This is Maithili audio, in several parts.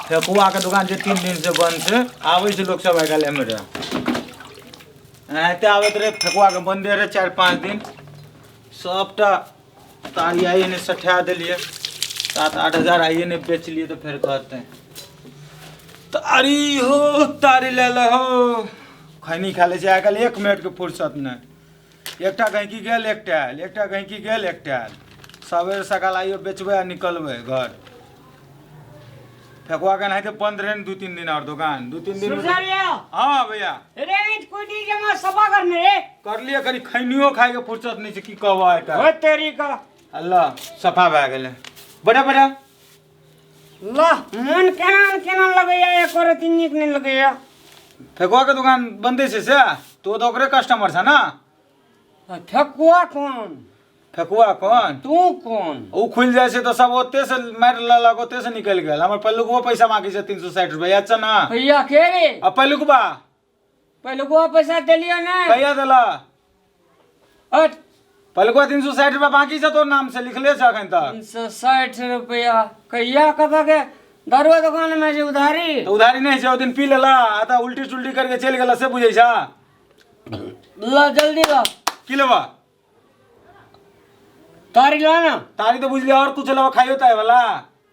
ठेकुआके दोकान छै 3 दिन से बंद छै। आबै छै लोक सब आइ काल्हि एम्हरे। एनाहिते आबैत रहै, ठेकुआके बन्दे रहै 4-5 दिन। सबटा तारी आइए नहि सठा देलियै। 7-8 हजार आइए नहि बेचलियै तऽ फेर कहतै तारी हो, तारी ले लहो। खैनी खा लै छै। आइ काल्हि 1 मिनटके फुर्सत नहि। एकटा गैंहकी गेल, एकटा आयल, एकटा गैंहकी गेल, एकटा आयल। सवेरे सकाल आइयो बेचबै आ निकलबै घर। ठेकुआ के एनाहिते बंद रहे ने 2-3 दिन और दोकान 2-3 दिन। सुरजरिया। हाँ भैया। रे, ईंट कुटी जमा सफा करने रे। करलियै। कनि खैनियो खाइके फुर्सत नहि छै, की कहबऽ आइ। ओ तेरी का। अल्लाह, सफा भए गेलै। बढ़िया बढ़िया। ला, मन केना न केना लगैया, एको रत्ती नीक नहि लगैया। ठेकुआ के दुकान बंदे छै से तो तऽ ओकरे कस्टमर छ ने। आ ठकुआ कोन? ठेकुआ कोन? तू कोन? ओ खुलि जाइ छै तऽ सब ओते से मारि लेलक, ओते से निकलि गेल। हमर पहिलुकबो पैसा बाकी छै 360 रुपया, याद छ ने? भैया के रे? आ पहिलुकबा। पहिलुकवा पैसा देलियो ने? कहिया देला? हट। पहिलुकबा 360 रुपया बाकी छै, तोर नाम से लिखले छै अखन तक। 360 रुपया कहिया कतऽ के दारुआ दुकान में जे उधारी? तऽ उधारी नहि छै, ओ दिन पी लेला आ तऽ उल्टी सुल्टी करके चलि गेला, से बुझै छ? ला, जल्दी ला। की लेबा? तारी ला ना। तारी तऽ बुझलियै, आओर कुछ लेबा खाइयो ताय वाला?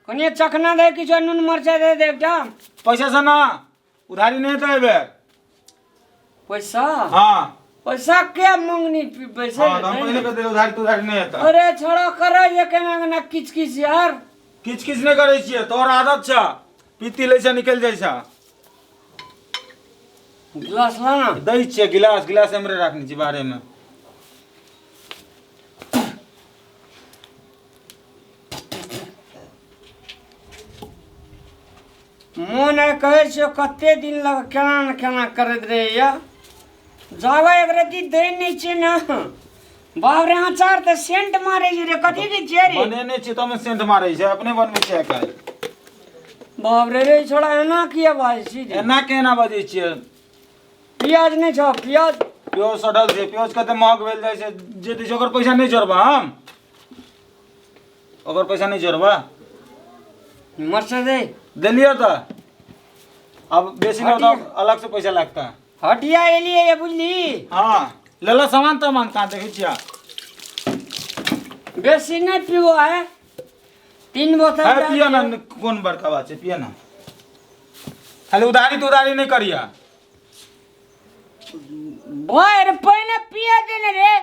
कनिए चखना दे, किछु नून मरचाइ दे दे एकटा। पैसा से ना उधारी नहि हेतै एहि बेर। पैसा? हाँ। पैसा के मंगनी पैसा? हाँ, तऽ हम पहिले कह देलियै, उधारी तुधारी नहि हेतै। अरे छोड़ा, करे ये केना केना किच किच यार। किच किच नहि करै छियै, तोहर आदत छ, पीती लै छ, निकलि जाइ छ। गिलास ला ना। दै छियै गिलास। गिलास एमरे राखने छी बारे मे। मोन आइ कहै छियौ कते दिन लग केना ने केना करैत रहैया। जाबे एक रत्ती दै नहि छै ने। बाप रे, अचार तऽ सेंट मारै छै रे। कथी के छियै रे? बनेने छी तब सेंट मारै छै। अपने बनबै छै आइ काल्हि। बाप रे रे, छोड़ा, एना किया बाजै छी रे? एना केना बजै छियै? प्याज नहि छौ प्याज? प्याज सड़ल छै। प्याज कते महग भेल जाइ छै। जे दै छै ओकर पैसा नहि जोड़बा हम? ओकर पैसा नहि जोड़बा? मरचा दे। देलियै तऽ अब बेसी नहि तऽ अलग से पैसा लगता। हटिया एलियै ये, बुझली? हाँ, लेलो सामान तमान। कहाँ देखै छियै? बेसी नहि पीबो है, 3 बोतल। है, पियो ना, कोन बड़का बात छै, पियो ना। खाली उधारी तऽ उधारी नहि करिया। भरि पहिने पिया देने रे।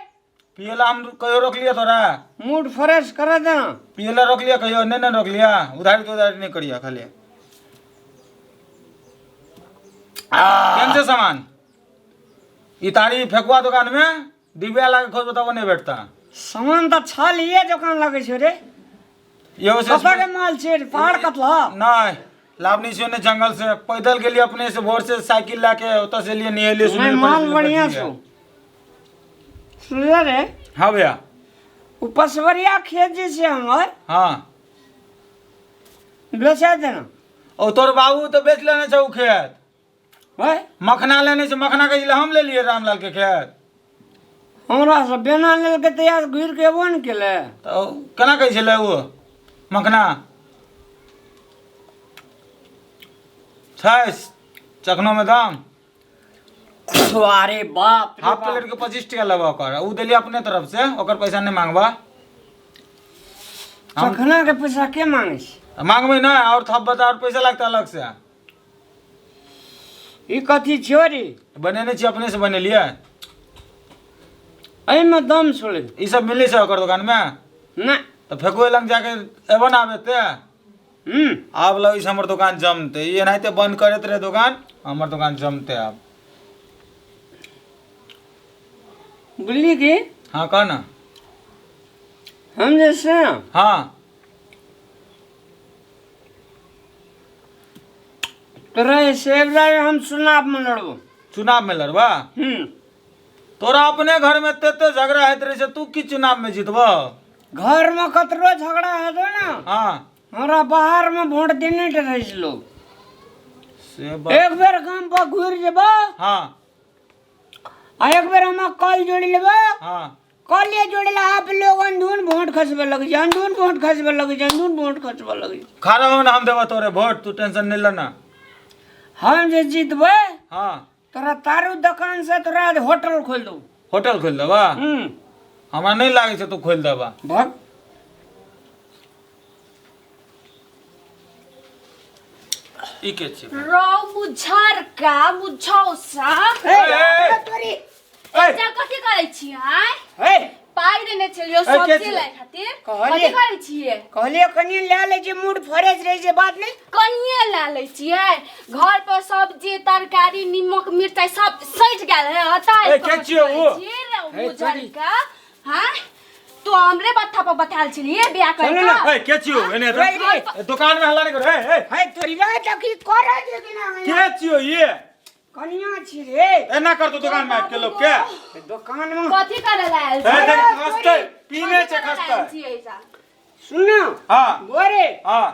पियला हम कहियो रोकलियै तोरा? मूड फ्रेश कर दे। पियला रोकलियै कहियो? नहि ने रोकलियै। उधारी तऽ उधारी नहि करिया खाली। केहन छै सामान ई तारी? फेकुआ दुकान में डिबिया लाके खोजबो तब नहि भेटता। सामान तऽ छल ये दोकान लगै छै रे। इहो से। कतऽ के माल छै रे? पहाड़ कतला? नहि, लावनी से ने जंगल से पैदल गेलिए अपने से, भोर से साइकिल लाके ओतऽ से लिए, नहेलिए नहि सुनेलिए। माल बढ़िया छौ। सुनले रे? हाँ भैया। ओ पसवरिया खेत जे छै हमर, बेचा देना। ओ तोर बाबू तऽ बेच लेने छै ओ खेत। भाय। मखना लेने छै। मखना के हम ले लिए रामलाल के खेत। हमरा से बेना लेलकै तऽ यार घुरि के एबो ने केलै। तऽ केना कहै छलै ओ मखना छै चखनो में दाम। अरे बाप रे हाफ बाप। प्लेट के 25 टका लेबा ओकर। ओ देलियै अपने तरफ से, ओकर पैसा नहि मांगबा हम। चखना के पैसा के मांगे छै? मांगबै नहि, और थप बता, और पैसा लगतै अलग से। ई कथी छियो रे? बनेने छी, अपने से बनेलियै। एहिमे दम छोड़े। ई सब मिलै छै ओकर दुकान मे? नहि। तऽ फेकुए लग जाके एबो ने आबे ते। आब लगै छै हमर दुकान जमतै। ई एनाहिते बंद करैत रहे दुकान, हमर दुकान जमतै आब। बुझली की? हाँ, कह ना। हम जे छै ने, तोरा सेब हम चुनाव में लड़बो। चुनाव में लड़बा? हम्म। तोरा अपने घर में तेते झगड़ा होइत रहे छै, तू की चुनाव में जीतबह? घर में कतरो झगड़ा हेतौ ने, हमरा बाहर में वोट देने रहे छै लोग। से बात। एक बेर गाम पर घुरि जेबो आ एक बेर हम कल जोड़ि लेबो। कहलिए जोड़े आप लोग अंधून वोट खसबे लग छै, अंधून वोट खसबे लग छै, अंधून वोट खसबे लग छै। खड़ा हो ना, हम देबो तोरे वोट, तू टेंशन नहीं लेना। हम जे जीतबै हाँ। तोरा तारू दुकान से तोरा होटल खोल दू। होटल खोल देबा? हम्म। हमरा नहीं लागे छै तू खोल देबा। भग। ई के छी? रौ मुझरका मुझौसा। ए, ए, तोरी। ए, जा कथी करै छी आय? ए, पाइ देने छलियो ए, के सब्जी छी? लै खातिर। कहलियै। कथी करै छियै? कहलिए कनिए लए लै छै, मूड फ्रेश रहै छै, बात नहि। कनिए लए लै छियै? घर पर सब्जी तरकारी निमक मिरचाई सब सटि गेल है, हटा। ए, के छियै ओ? ए, तोरी। मुझरका हाँ तो हमरे बत्था पर बताल छलिए बियाह कर चलू ना। ए, के छियो? एने रे, रे। ए, दुकान में हल्ला नहीं करो। ए, ए, है तोरी रे, तऽ की करै छै कि ना? के छियो ये? कनिया छी रे। एना कर तू दुकान में आबि के लोग के। दुकान में कथी करे ला आयल ए, छी? देख, खसतै, पीने छै, कथी करे ला खसतै। आयल छी ऐसा? सुन। हाँ। गोरे। हाँ।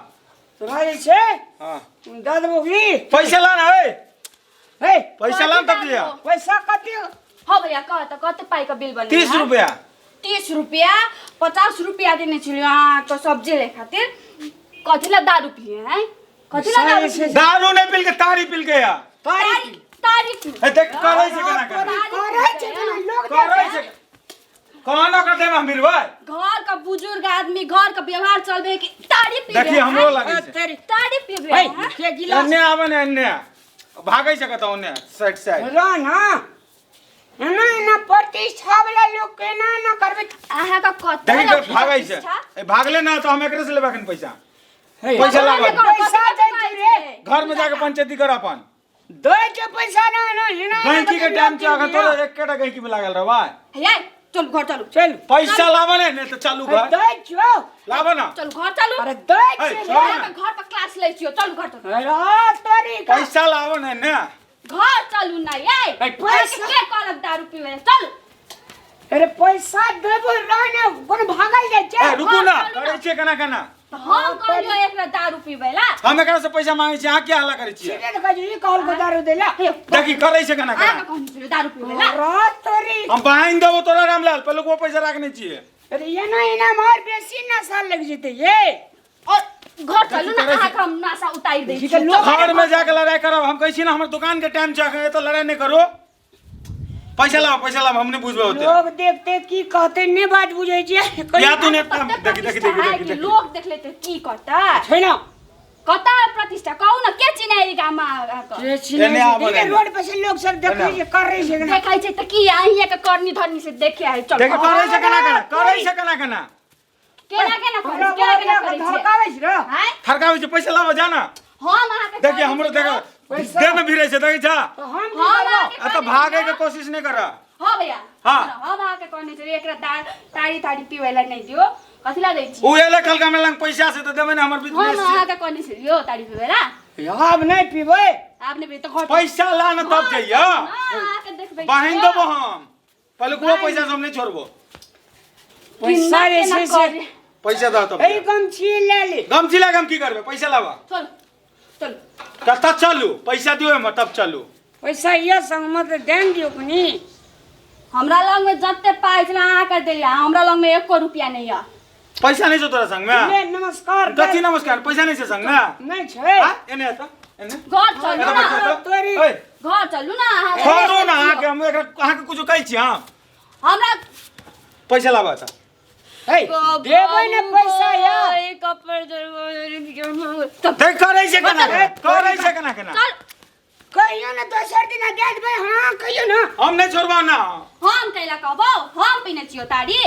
तोरा जे छै हाँ। दऽ देबो की? पैसा ला ना, ए। हे। पैसा ला तब दिया। पैसा कते? हाँ भैया, कह त कते पाई के बिल बने? 30 रुपया। 30 रुपया? 50 रुपया देने छलियो अहाँके सब्जी लै खातिर। कथी ला दारू पिए हैं? कथी ला दारू पिए? दारू नहीं पिल के तारी पिल के या। तारी। तारी पी। ए, देख करै छै केना केना। करै छै केना लोग? करै छै कोना कर देब हम बिरबै। घर का बुजुर्ग आदमी घर का व्यवहार चलबे कि तारी पी? देखी हमरो लागै छै। तेरी। तारी पीबे हे हैं? के गिलास। एन्ने आबै ने, एन्ने भागै छै कतौ, ओन्ने साइड साइड। र ना, एना एना प्रतिष्ठा वाला लोग के एना एना करबै। अहाँके कते देखी कर भागै छै। प्रतिष्ठा? ए, भागले ना तो हम एकरे से लेबै अखन पैसा। हे, पैसा लाबऽ। पैसा दै छै रे। घर में जाके पंचायती कर अपन। दै छै पैसा ना ना एना एना। गैंकी के टाइम छै अखन, तोरा एकेटा गैंकी में लागल रहबै। हे, चलू घर चलू। चल। पैसा लाबऽ ने, नहीं तो चालू घर। दै छौ। लाबऽ ना। चलू घर चलू। अरे दै हे, छै रे। छोड़ ना। अहाँके घर पर क्लास लै छियो, चलू घर चलू। अरे तोरी का। पैसा लाबऽ ने ने। घर चलू ना ये। ए, पैसा- के कहलक दारू पीबै ला? चलू। अरे पैसा देबो रह ने, कोनो भागल जाइ छै? ए, रुकू ना। चलू ना। करै छियै केना केना। तऽ हम कहलियो एकरा दारू पीबै ला। हम एकरा से पैसा मांगै छियै, अहाँ क्या हल्ला करै छियै? सीधे तऽ कहै छै, ई कहलको दारू दै ला। हे, देखी करै छै केना केना। अहाँके कहने छलियो दारू पीबै ला। अरे तोरी। हम बांधि देबो तोरा रामलाल, पहिले वो पैसा राखने छियै। अरे एना एना मार बेसी नशा लग जेतै ये। और घर चलू ना। करै छै। अहाँके हम नशा उतारि दै ई छी। तऽ लोग- घर में जाके लड़ाई करब। हम कहै छी ना, हमर दुकान के टाइम छै अखन, एतऽ लड़ाई नहीं करो। पैसा लाओ, पैसा लाओ, हम नहीं बुझबै ओते। लोग देखते की कहते, ने बात बुझै छियै। या तू ने कते देखी देखी। प्रतिष्ठा देखी है देखी कि देखी। लोग देख लेते की करतै? छै ना। कता प्रतिष्ठा कहू ना, के चिन्है गाममे अहाँके? जे छिनै एने आबो छै, ने। रोड पर से लोग सब देखै छै करै छै केना। देखै छै तऽ की अहिए के करनी धरनी से देखे आयल? चल। देखी करै छै केना केना, करै छै केना केना। केना केना करै हमरा छै? केना केना करै छै? धड़काबै छै रे। आँय? थरकाबै छै। पैसा लाबऽ जा ना। हम अहाँके देखिए कहै हमरो छी देखो। पैसा- देह में भिड़ै छै, देखै छा? तऽ हम की हम करबो? अहाँके आ तऽ कहने भागै के छी। कोशिश नहीं कर। हाँ भैया। हाँ। हम अहाँके कहने छी एकरा तारी तारी पीबै ला नहि दियौ। कथी ला दै छी? उ एले कल हमरा लग पैसा से तऽ देबै ने, हमर हम बिजनेस छै। अहाँके कहने छी यौ तारी पीबै ला। आब नहि पीबै। आब नहि पीबै तऽ घर पैसा ला ना तब जइया। अहाँके देखबै। बाहिन देबो हम, पहले को पैसा से हम नहीं छोड़बो। पैसा जे छै से पैसा दऽ तब। एहि गमछी लए ले। गमछी लए के हम की करबै? पैसा लाबऽ। चलू चलू। कतऽ चलू? पैसा दियौ हमर तब चलू। पैसा यऽ संगमे तऽ ध्यान दियौ कनी। हमरा लगमे जते पाइ छलै अहाँके देलियै, हमरा लगमे एको रुपया नहि यऽ। पैसा नहीं छौ तोरा संगमे? ले नमस्कार। कथी नमस्कार? पैसा नहीं छै संगमे? नहि छै। आ, एने आ तऽ एने। घर चलू एने ना। बैठ तऽ। तोरी। ओए, घर चलू ना अहाँ। छोड़ू ना अहाँके, हम एकरा अहाँके कुछो कहै छी हम? हमरा पैसा लाबऽ तऽ। हे, देबै ने पैसा यार। देख करै छै केना केना, करै छै केना केना। चल। कहियो ने दोसर दिना दए देबै। हाँ, कहियो ना। हम नहीं छोड़बो ना। हम कैला कहबौ? हम पीने छियौ तारी?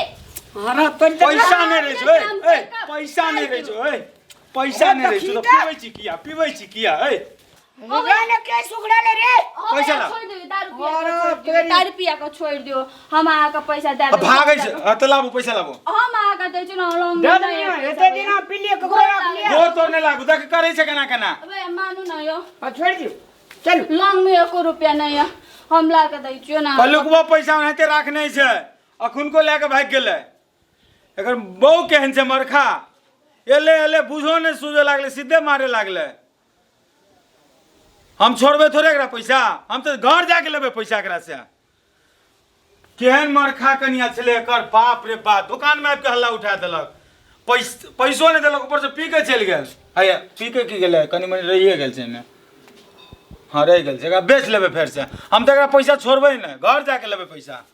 अरे तोरी तऽ- पैसा नहीं रहै छौ। ए, ए, पैसा नहीं रहै छौ। ए, पैसा नहीं रहै छौ तऽ पीबै छी किया? पीबै छी किया? ए, हमरा ने के सुखड़ा ले रे। हम पैसा एकरा ला। छोड़ि दियौ दारू पिया अरे के, छोड़ि दियौ तेरी। दारू पिया के, छोड़ि दियौ। हम अहाँके पैसा दए आ देब। भागै छै। हाँ, तऽ लाबू पैसा लाबू। हम अहाँके दै छी ने लौंग। दए दिना, एते दिना पी लिए ककरो राख लिया। गोर तोड़ नहि लागू। देख करै छै केना केना। अबे मानू न यौ। हाँ, छोड़ि दियौ, चलू। लौंग में एको रुपया नहीं है, हम ला के दै छियौ ना। पहलुकबो पैसा ओनाहिते राखने छै, अखुनको लए कऽ भागि गेलै। एकर बहु केहन छै मरखा, एले एले बुझो नहि सूझो लागलै, सीधे मारे लागलै। हम छोड़बै थोड़े एकरा पैसा, हम तऽ घर जाके लेबै पैसा एकरा से। केहन मरखा कनिया छलै एकर, बाप रे बाप, दुकान में आबि के हल्ला उठा देलक, पैसो नहि देलक, ऊपर से पी के चलि गेल। हैया पी के की गेलै, कनि मनि रहिए गेल छै एहिमे। हँ रहि गेल छै, एकरा बेच लेबै फेरसँ हम, तऽ एकरा पैसा छोड़बै नहि, घर जाके लेबै पैसा।